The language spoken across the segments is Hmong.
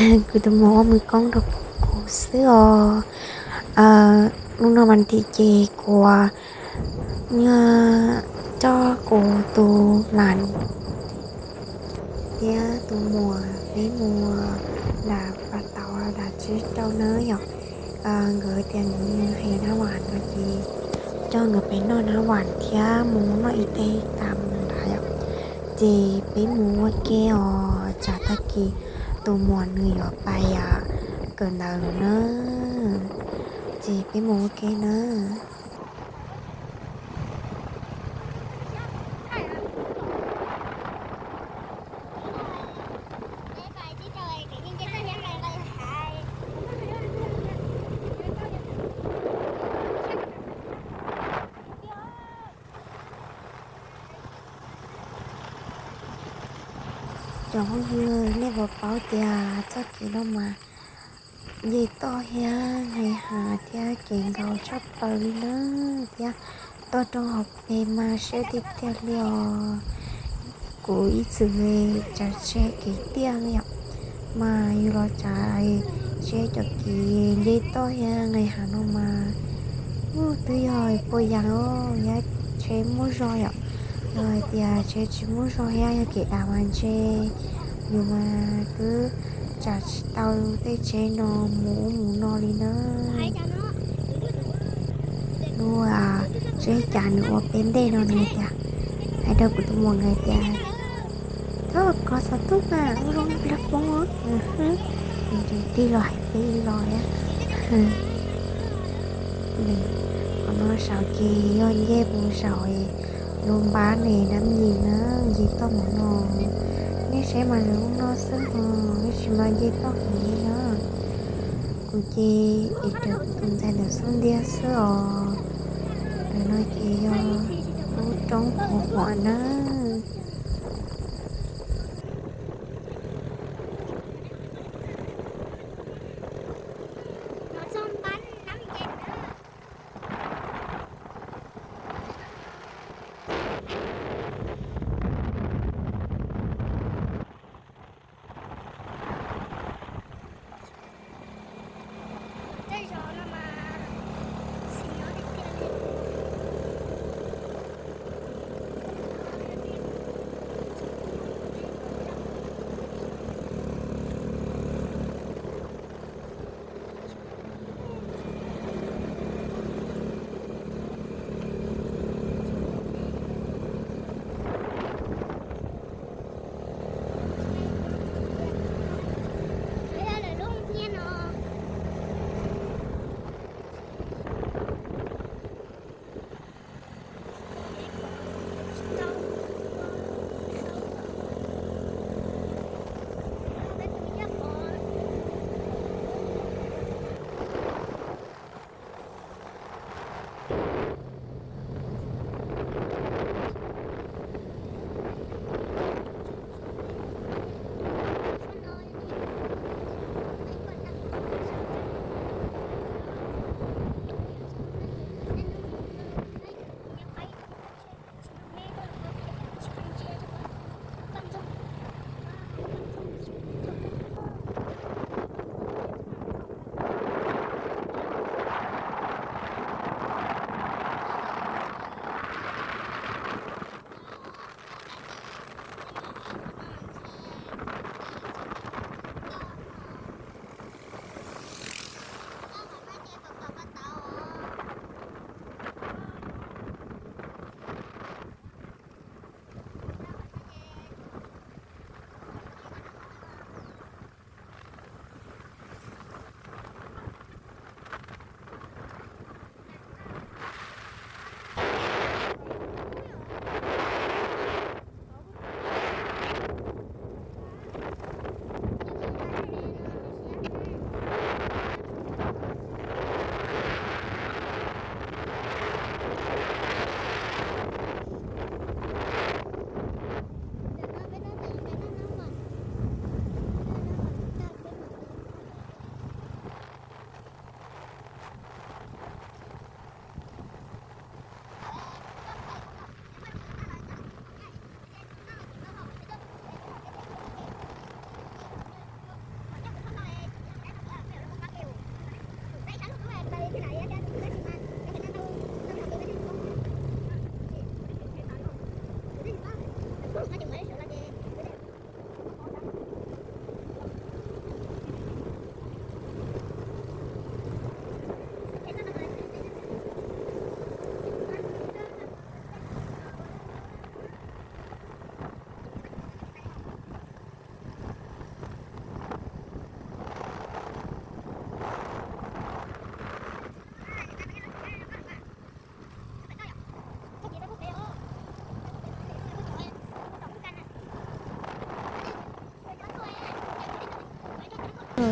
Kuv tus muam ua mws koob rau kuv xwb os. Hnub no mas tim ces kuv nyuag coj kuv tus lam thiab tus muam peb mus nram pas tauv nram tsev rau na yom. Nkawd tias nkawd mus hais nab vam no ces coj nkawd pem noj nab vam thiab mus noj ib teg kam nrad yom. Ces peb mus ua ke os, tsam tag kis tus muam nws yuav pais kawm ntawv lawm na. Ces peb mus ua ke na. Cov phooj ywg, nej puas paub tias txoj kev no mas nce toj thiab nqis hav thiab kev nkaus tshaj plaws li na, thiab toj roob hauv pes mas siab tiag tiag li os. Kuv ib txwm tsav tsheb kev tiaj li yom, mas yus los tsav tsheb cov kev nce toj thiab nqis hav no mas twb yog puas yas os, yog tsheb muaj zog yom. Yog hais tias tsheb tsis muaj zog thiab yog kev av mas ntshe yus mas twb tsav tsis tau tej tsheb no mus ub mus no li na. Lub tsheb cav nws ua peb ntej no nws tias, hais rau kuv tus muam nkawd tias, thov kov xov tooj mas ua zoo nplag poob os. Nws tseem tig los hais peb los thiab. Qhov no saum ces yog nce mus saum lub npab ne, nab yim na, nce toj mus no. Nej saib mas lub no xwb ho, tab sis mas nce toj heev li na. Kuv ces es raws kuv tus ntxhais ntawm xub ntiag xwb os. Ntawm no ces yog lub roob huam huam na.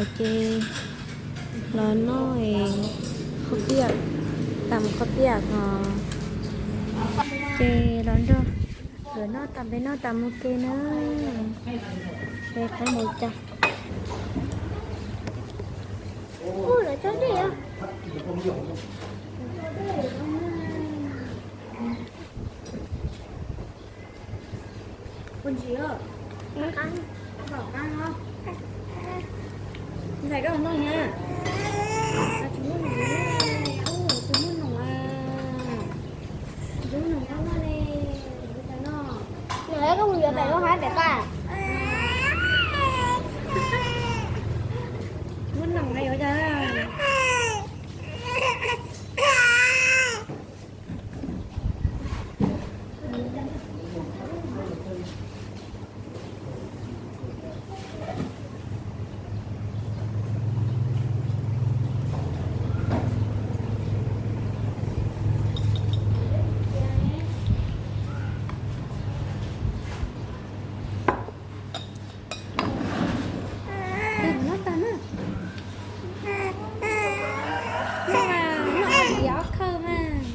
Ces los noj qhov tiaj, tas mus qhov tiaj os. Ces los nrog lawv noj tas, peb noj tas mus ke na. Peb qab npaum cas. Ua ntsis, tom qab no. Ntxhais koj noj na. Tsis muaj noog, tsis muaj noog, tsis muaj noog koj noj li. Nws koj mus yuav pem lub hav pem paj. Muaj noog li ua cas. Noj tas na. Noj mas, noj ib ob khawb mas.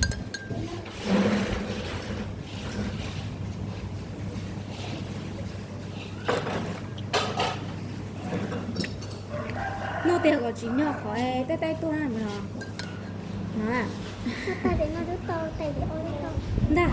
Noj tiag kom tsis nyog qhov tej taij tuaj na no. Ntag.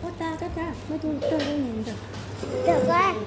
Ua tas kab tas muaj tus rog ntawd.